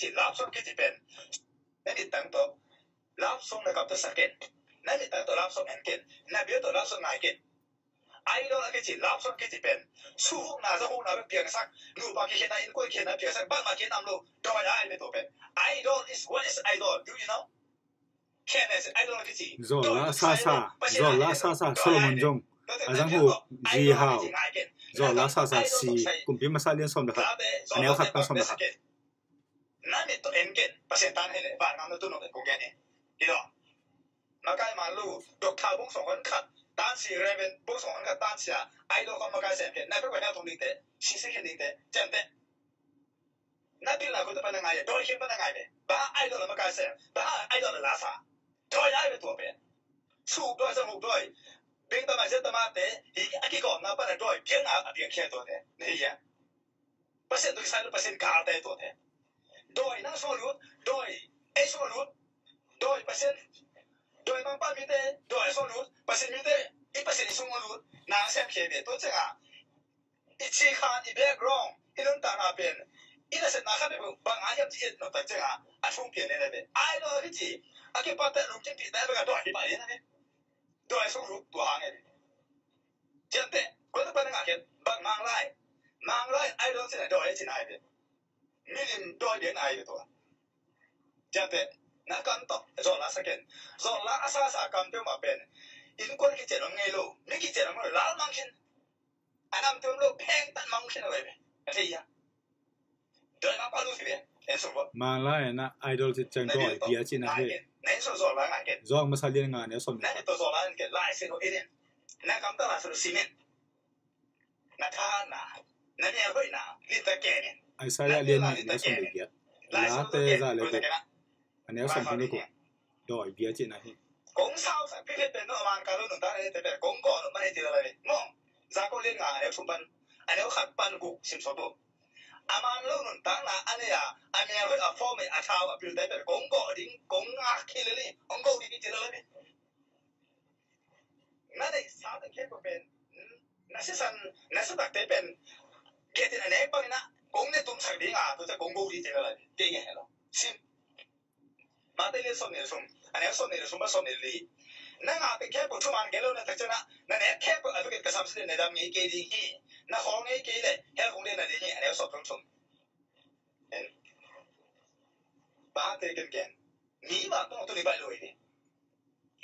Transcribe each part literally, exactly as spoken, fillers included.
kici love song kici pen, na mittang tawh love song na kamta sak in, na mittang tawh love song en ken, na bia tawh love song ngai ken. Idol a kici love song kici pen, suhukna zahukna pen piangsak, nupa kikhenna, innkuan kikhenna piangsak, bangmah kikhen om lo, dawi a ai pen tua pen. Idol is, what is idol? Do you know? Khen a si idol a kici. Zawlla sasa, zawlla sasa Solomon zong a zang uh, Zi Hau, zawlla sasa si, Kumpi Masa lian sawm le khat, a neu khat pan sawm le khat. Na mit tawh en ken, Pasian tan hi le, vangam na tun nong en kong gen hi. Hi lo. Makai man lo, Doctor bung sawng hon khat tan si, Reverend bung sawng hon khat tan si a, idol kong makai sem ken, na pek pa hel thong ding te, si si khen ding te, cem te. Na pilna kut pan na ngai, dawi khem pan na ngai te. Ba idol a makai sem, ba idol a la sa. Dawi ai ve tua pen. Suk dawi, zang huk dawi. Beng tama, zet tama te, hi a kikawmna pan a dawi, piang a, a piang khia tua te. Ni hi a. Pasian tawh kisai lo, Pasian galte tuate. Dawi nang sung a lut, dawi ei sung a lut, dawi Pasian, dawi Mangpau mite, dawi a sung a lut, Pasian mite, i Pasian i sung a lut, nang sem khia ve. Tua ciangin i ci khan, i background, i nuntakna pen, i nasepna khat pen bang a hiam ci i et nop tak ciangin a thum pian le na ve. Ai lo hi ci, a kipatte lungkim pihte bek a dawi hi pai le na ve. Dawi sung lut tua hang e. Ciamteh, kua tawh pan a ngah khen, bang Manglai. Manglai idol cin a dawi cin ai ve. Milim dawi biak na ai ve tua. Ciamteh, na kam tawh zawlla sa ken. Zawlla a sasa kam peuhmah pen, innkuan kician om ngei lo, mi kician om ngei lo, lalmang khin. A nam tuam lo, pheng tan mang khin a ve ve. A thei hia? Manglai na idol cih ciang dawi bia cihna hi. Zawng masa lian nga neu sawm le khat. Isaiah lian nih neu sawm le giat. Late za le guk, a neu sawm thum le guk. Dawi bia cihna hi. Kong sausak phitphit pen no, a man ka lo nuntakna te pen kong gawh nop man hi ci lala ve. Maw, Jakob lian nga a neu thum pan, a neu khat pan guk sim sawm bo. A man lo nuntakna a nei a, a mel hoih, a form hoih, a thau a pilte pen kong gawh ding, kong ngak hi lel hi, kong gawh ding hi ci lala ve. Na neihsa te khempeuh pen, na sisan, na siatakte pen, getin a nek bangin ah kong ne tumsak ding a, tua ciang kong gawh ding ci lala ve. Kei nge he lo. Sim. Matthai lian sawm nih le thum, a neu sawm nih le thum pan sawm nih le li. Na ngah pen khempeuh thuman gen lo na tak ciangin ah, na nek khempeuh a vekpi ka sam sih leh na dam ngei kei ding hi. Na khawl ngei kei leh hell kong lian na ding hi, a neu sawm thum thum. En. Bangte ken ken. Mi vantung tuni pai lo hi.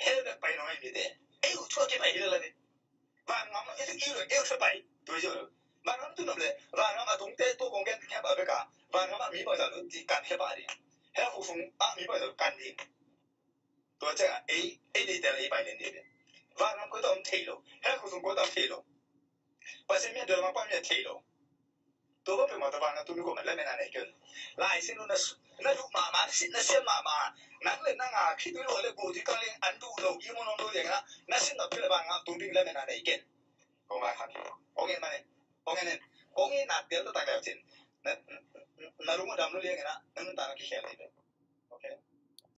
Hell bek pai nuam hi mite. Ei uh thu a kipai hi lala ve. Vangam i tuk i lo, ei uh thu pai. Tua hi lo. Vangam tun nop leh vangam a tungte, tua kong gen khempeuh a vek a, vangam ah mi bangzah lut ding kan khia pah ding. Hell khuk sung ah mi bangzah lut kan ding. Tua ciangin ei, ei deihtel ei pai lian ding. Vangam koi tawh om thei lo. Hell khuk sung koi tawh om thei lo. Pasian mi a, dawi Mangpau mi a thei lo. Tua bang peuhmah tawh vangam tungmi kuamah lamen a nei kei un. Lai Siangtho na, na duh mahmah, na siam mahmah. Nang le nang a khitui lo le, buh tui kang leng an duh lo, i mun hong lo liang a, na sim nop kei le vangam tung ding lamen a nei kei un. Kong lai khat. Kong en mah ne. Kong en en. Kong en na tel taktak le cin. Na, na lung a dam lo liang a, na nuntakna kikhel ding.